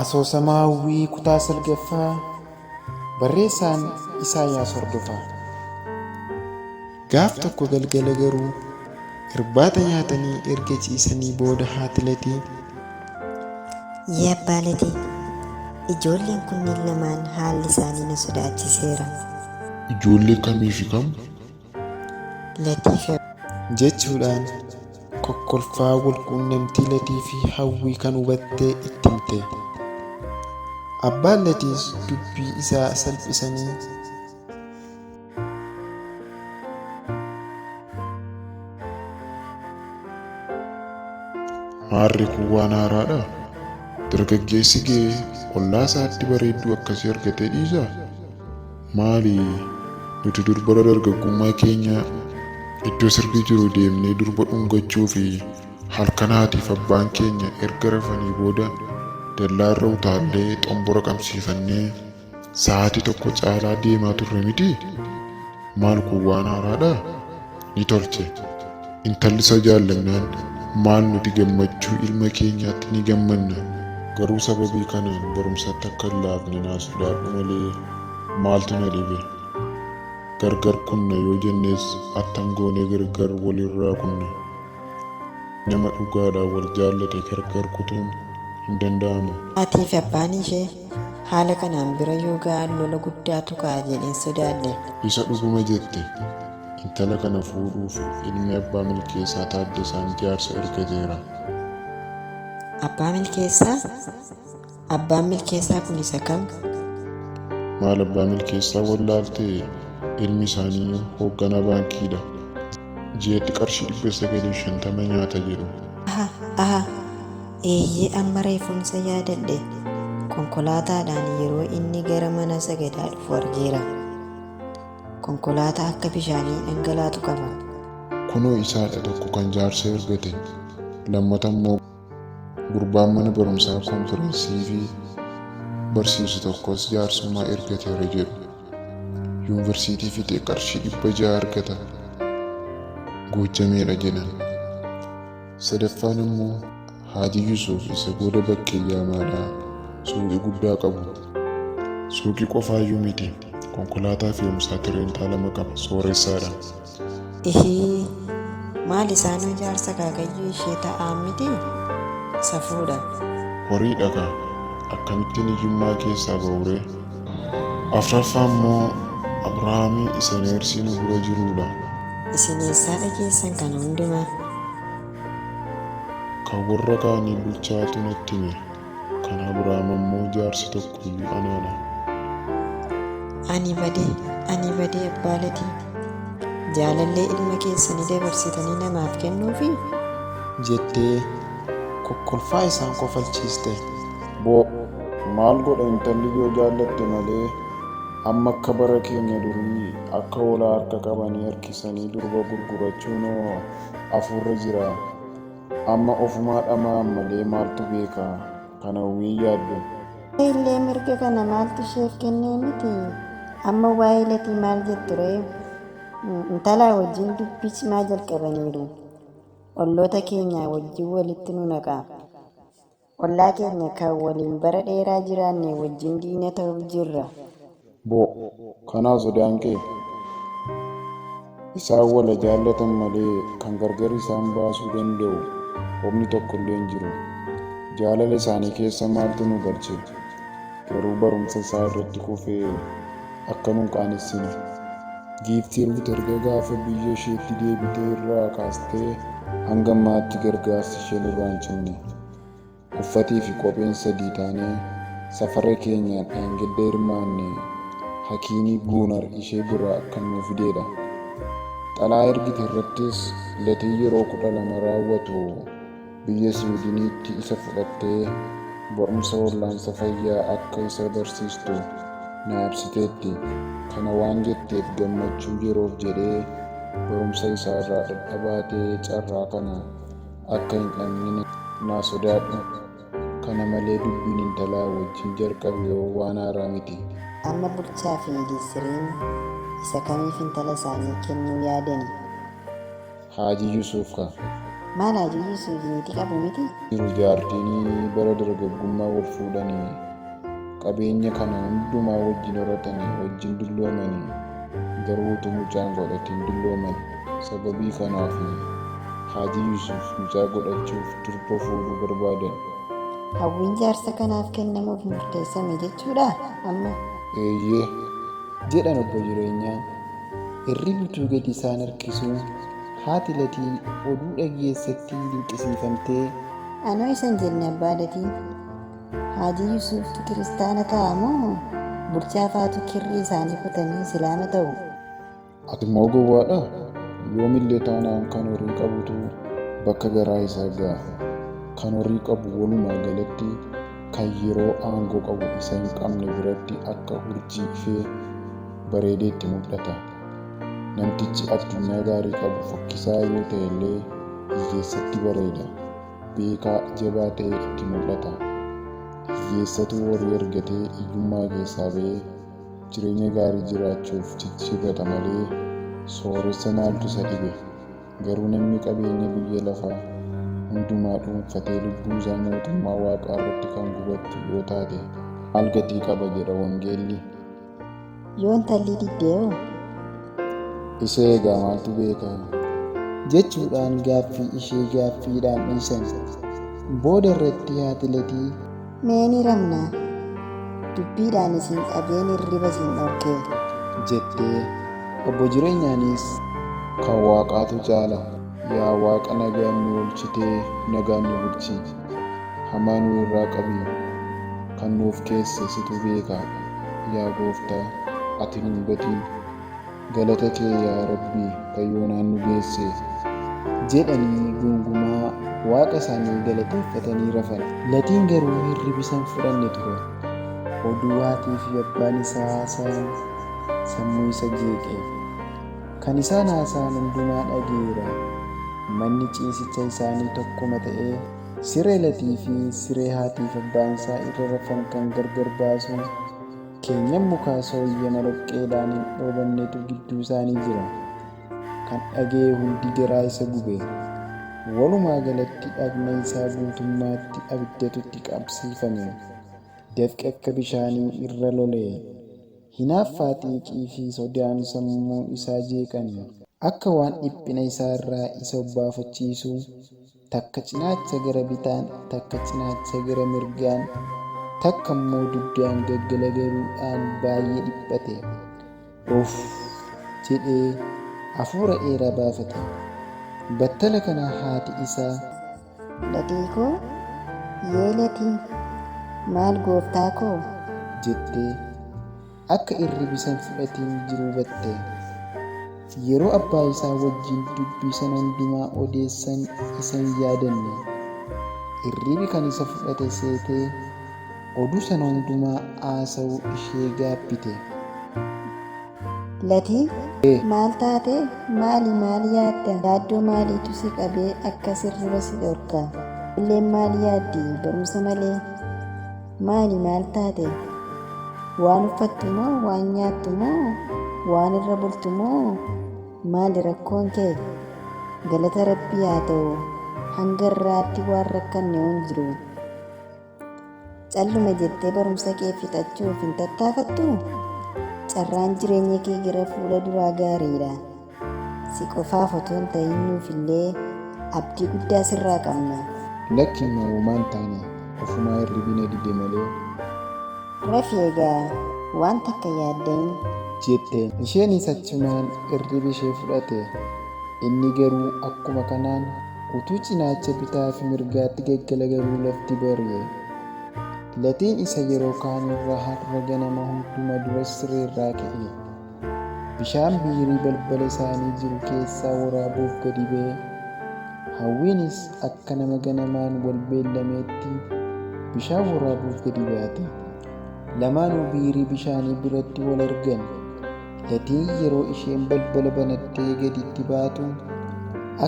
Asoosama Hawwii kutaa salgaffaa barreessaan Isaayyaas Hordofaa. Gaaf tokko galgala garuu irbaata nyaatanii erga ciisanii booda haati Latii. Yaa abbaa Latii, ijoolleen kunniin lamaan haalli isaanii na sodaachiseera. Ijoollee kamii fi kam? Latii fi. Jechuudhaan kokkolfaa walquunnamtii Latii fi Hawwii kan hubatte itti himte. Abbaan Latiis dubbii isaa salphisanii. Maarree kun waan haaraadhaa? Dargaggeessi ga'ee ollaa isaatti bareedduu akkasii argatee dhiisaa? Maali nuti dur bara dargaggummaa keenya iddoo sirbi jiru deemnee durba dhungachuu fi halkan haatiif abbaan keenya erga rafanii booda dallaarra utaallee xombora qabsiifannee sa'aatii tokko caalaa deemaa turre mitii? Maal kun waan haaraadhaa? Ni tolche. Intalli isa jaallannaan maal nuti gammachuu ilma keenyaatti ni gammanna. Garuu sababii kanaan barumsatti akka hin laafne naa sodaadhu malee maaltu na dhibe? Gargar kunna yoo jennes attam goonee gargar walirraa kunna? Nama dhugaadhaan wal jaallate gargar kutuun hin danda'amu. Haatii fi abbaan ishee haala kanaan bira yoo ga'an lola guddaatu ka'a jedheen sodaadhe. Isa dhuguma jette. Intala kana fuudhuuf ilmi abbaa Milkeessaa Taaddasaan jaarsa ergateera. Abbaa Milkeessaa? Abbaan Milkeessaa kun isa kam? Maal abbaa Milkeessaa wallaaltee? Ilmi isaanii hoogganaa baankiidha. Ji'atti qarshii 950 nyaata jedhu. Aha, aha, eeyyee amma reefuun isa yaadadhe. Konkolaataadhaan yeroo inni gara mana sagadaa dhufu argeera. Konkolaataa akka bishaanii dhangalaatu qaba. Kunoo isaadha tokko kan jaarsa ergate. Lammata immoo gurbaan mana barumsaa konfirensiivii barsiisu tokkos jaarsummaa ergateera jedhu. Yuunivarsiitii fixee qarshii 600 argata. Goojjameedha jedhan. Sadaffaan immoo Haaji Yusuuf isa gooda bakkee jaamaadha. Suuqii guddaa qabu. Suuqii qofaayyuu miti. Konkolaataa fe'umsaa tireentaa lama qaba. Sooressaadha. Ihii! Maal isaanoo jaarsa akaakayyuu ishee ta'aan mitii? Safuudha. Horiidha kaa. Akkamittiin hiyyummaa keessaa ba'uree? Afraffaa immoo Abrahaamii isa neersii nu bira jiruudha. Isin eessaa dhageessan kana hundumaa? Kan warra kaanii bulchaatu natti hime. Kan Abrahaam ammoo jaarsi tokko iyyuu anaadha. Ani bade, ani bade abbaa Latii. Jaalallee ilma keessanii dabarsitanii namaaf kennuufii? Jettee kokkolfaa isaan kofalchiiste. Boo, maal godha intalli yoo jaallatte malee amma akka bara keenya durii akka hoolaa harka qabanii harkisanii durba gurgurachuunoo afuurra jira. Amma ofumaa dhama'an malee maaltu beeka? Kan Hawwiin yaaddu. Illee mirga kana maaltu isheef kennee miti? Amma waa'ee Latii maal jettu ree? Intalaa wajjin dubbii cimaa jalqabaniiru. Olloota keenyaa wajjin walitti nu naqa. Ollaa keenya kan waliin bara dheeraa jiraanne wajjin diina ta'uuf jirra. Boo, kanaa sodaan kee? Isaan wal ha jaallatan malee kan gargar isaan baasuu danda'u humni tokkollee hin jiru. Jaalala isaanii keessa maaltu nu galche? Garuu barumsa isaa irratti kufee akka nu hin qaanessine. Giiftii Ruut erga gaafa biyya isheetti deebitee irraa kaastee hanga ammaatti gargaarsi ishee nurraa hin cinne. Uffatii fi kopheen sadii taanee safara keenyaan dheengadda hirmaanne hakiimii Guunar ishee biraa kan nuu fideedha. Xalaa ergite irrattis Latiin yeroo 12 raawwatu biyya Siwiidiniitti isa fudhattee barumsa wallaansa fayyaa akka isa barsiistu naa ibsiteetti. Kana waan jetteef gammachuu yeroof jedhee barumsa isaarraa dhadhabaatee carraa kana akka hin dhabne naa sodaadhu. Kana malee dubbiin intalaa wajjin jalqabe waan haaraa miti. Amma Bulchaa fi Diissiriin isa kamiif intala isaanii kennuu yaadani? Haajii Yusuuf ka. Maal Haajii Yusuuf niitii qabu miti? Jiru jaartiin bara dargaggummaa wal fuudhanii qabeenya kana hundumaa wajjin horatanii wajjin dulloomanii garuu utuu mucaan godhatiin dullooman. Sababii kanaaf Haajii Yusuuf mucaa godhachuuf durba fuudhuu barbaadan. Hawwiin jaarsa kanaaf kennamuuf murteessame jechuudha amma. Eeyyee. Jedhan obbo Jireenyaan. Hirribni utuu gadi isaan harkisuu haati Latii oduu dhageessetti dinqisiifamtee. Anoo isa hin jenne abbaa Latii. Haajii Yusuuftu kiristaana ta'a moo bulchaa faatu kirrii isaanii kutanii islaama ta'u? Ati immoo gowwaadhaa? Yoomillee taanaan kan horii qabutu bakka garaa isaa ga'a. Kan horii qabu walumaa galatti kan yeroo aangoo qabu isa hin qabne biratti akka urjii ifee bareedee itti mul'ata. Namtichi addunyaa gaarii qabu fokkisaa yoo ta'e illee hiyyeessatti bareeda. Beekaa jabaa ta'ee itti mul'ata. Hiyyeessatu horii argatee hiyyummaa keessaa ba'ee jireenya gaarii jiraachuuf ciccirrata malee sooressa maaltu isa dhibe? Garuu namni qabeenya biyya lafaa hundumaa dhuunfatee lubbuu isaa mootummaa waaqaa irratti kan gubattu yoo taate maal gatii qaba jedha wangeelli. Yoo intalli diddee hoo? Isa egaa maaltu beeka? Jechuudhaan gaaffii ishee gaaffiidhaan dhiisan. Booda irratti haati Latii. Mee ni ramna. Dubbiidhaan isin qabeen hirriba isin dhorke. Jettee obbo Jireenyaanis. Kan waaqaatu caala. Yaa waaqa nagaan nu oolchitee nagaan nu bulchi. Hamaa nu irraa qabi. Kan nuuf keesse situ beeka. Yaa gooftaa ati nu hin gatiin. Galata kee yaa Rabbi kan yoonaan nu geesse. Jedhanii guungumaa waaqa isaanii galateeffatanii rafan. Latiin garuu hirriba isa hin fudhanne ture. Oduu haatii fi abbaan isaa haasa'an sammuu isa jeeqe. Kan isaan haasa'an hundumaa dhaga'eera. Manni ciisicha isaanii tokkuma ta'ee siree Latii fi siree haatii fi abbaan isaa irra rafan kan gargar baasu keenyan mukaa sooyyama dhoqqeedhaan hin dhoobamnetu gidduu isaanii jira. Kan dhaga'e hundi garaa isa gube. Walumaa galatti dhagna isaa guutummaatti abiddatu itti qabsiifame. Dafqi akka bishaanii irra lola'e. Hinaaffaa, xiiqii fi sodaan sammuu isaa jeeqan. Akka waan dhiphina isaa irraa isa obbaafachiisuu takka cinaacha gara bitaan, takka cinaacha gara mirgaan, takka immoo dugdaan gaggalagaluudhaan baay'ee dhiphate. Uff! Jedhee hafuura dheeraa baafate. Battala kana haati isaa. Latii koo, yee Latii, maal gooftaa koo? Jettee akka irribi isa hin fudhatiin jiru hubatte. Yeroo abbaa isaa wajjin dubbii sana hundumaa odeessan isa hin yaadanne. Irribi kan isa fudhate seetee oduu sana hundumaa haasa'uu ishee gaabbite. Latii, maal taate? Maali maal yaadda? Yaaddoo maaliitu si qabee akkas hirriba si dhorka? Ijoolleen maal yaaddi barumsa malee? Maali maal taate? Waan uffattu moo waan nyaattu moo waan irra bultu moo maali rakkoon kee? Galata Rabbii haa ta'u hanga irraatti waan rakkanne hin jiru. Calluma jettee barumsa kee fixachuuf hin tattaafattuu? Carraan jireenya kee gara fuula duraa gaariidha. Si qofaaf otoo hin ta'in nuuf illee abdii guddaa sirraa qabna. Lakki imma homaa hin taane ofumaa hirribi na dide malee. Rafi egaa waan takka yaadda'in. Jetteen. Isheenis achumaan hirribi ishee fudhate. Inni garuu akkuma kanaan utuu cinaacha bitaa fi mirgaatti gaggalagaluu lafti bari'e. Latiin isa yeroo kaanirra har'a ganama hunduma dura sireerraa ka'e. Bishaan biirii balbala isaanii jiru keessaa waraabuuf gadi ba'e. Hawwiinis akka nama ganamaan wal beellameetti bishaan waraabuuf gadi baate. Lamaanuu biirii bishaanii biratti wal argan. Latiin yeroo isheen balbala banattee gadi itti baatu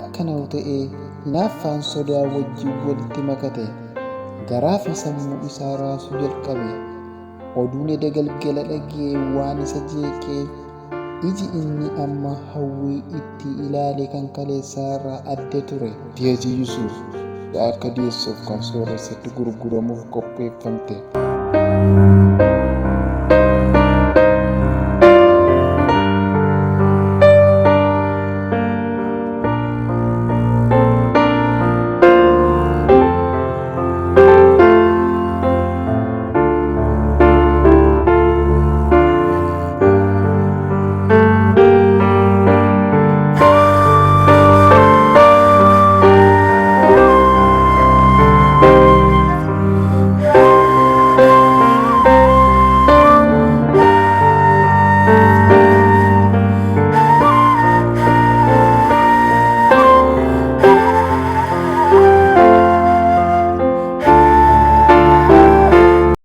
akka na'u ta'ee hinaaffaan sodaa wajjin walitti makate. Garaa fi sammuu isaa raasuu jalqabe. Oduun eda galgala dhaga'e waan isa jeeqeef Iji inni amma Hawwii itti ilaale kan kaleessaa irraa adda ture. Haji Yusuuf akka deessuuf kan sooressatti gurguramuuf qopheeffamte.